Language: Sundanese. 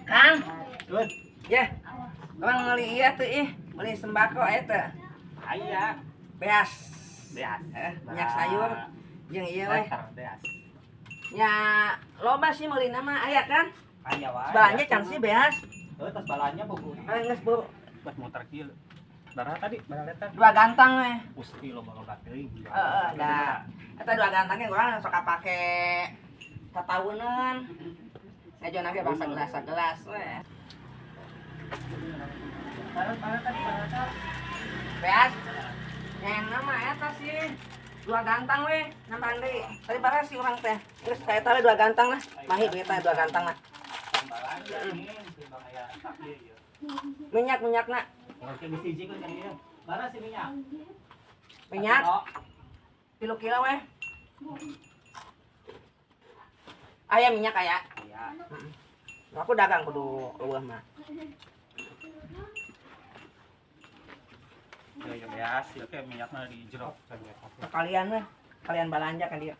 Kang. Good. Ya. Orang meuli ieu tuh ih, meuli sembako eta. Aya. Beas. Beas. Minyak sayur jeung ieu we. Beas. Nya loba sih meulina mah aya kan? Aya wae. Balanja can sih beas. Heuh, tas balanja buku. Ayo geus bu. Buat muter kieu. Darah tadi, barang eta. Dua gantang we. Gusti loba-loba teuing. Heeh, da. Eta dua gantangnya urang sok pake tatauneun. Ngajona ge bangsa gelas-gelas we. Beas. Yang nama eta sih. Dua gantang we, nambahan deui. Tadi barang sih urang teh. Geus saya tahu dua gantang lah. Mahi duit teh dua gantang lah. Minyak-minyakna. Oke, geus hiji kan ieu. Barang sih minyak. Minyak. 3 kilo we. Aya minyak aya. Aya. Aku dagang kudu leuweuh mah. Ya ya beas, ya teh minyakna di jerok. Kalian mah, kalian balanja kan dia.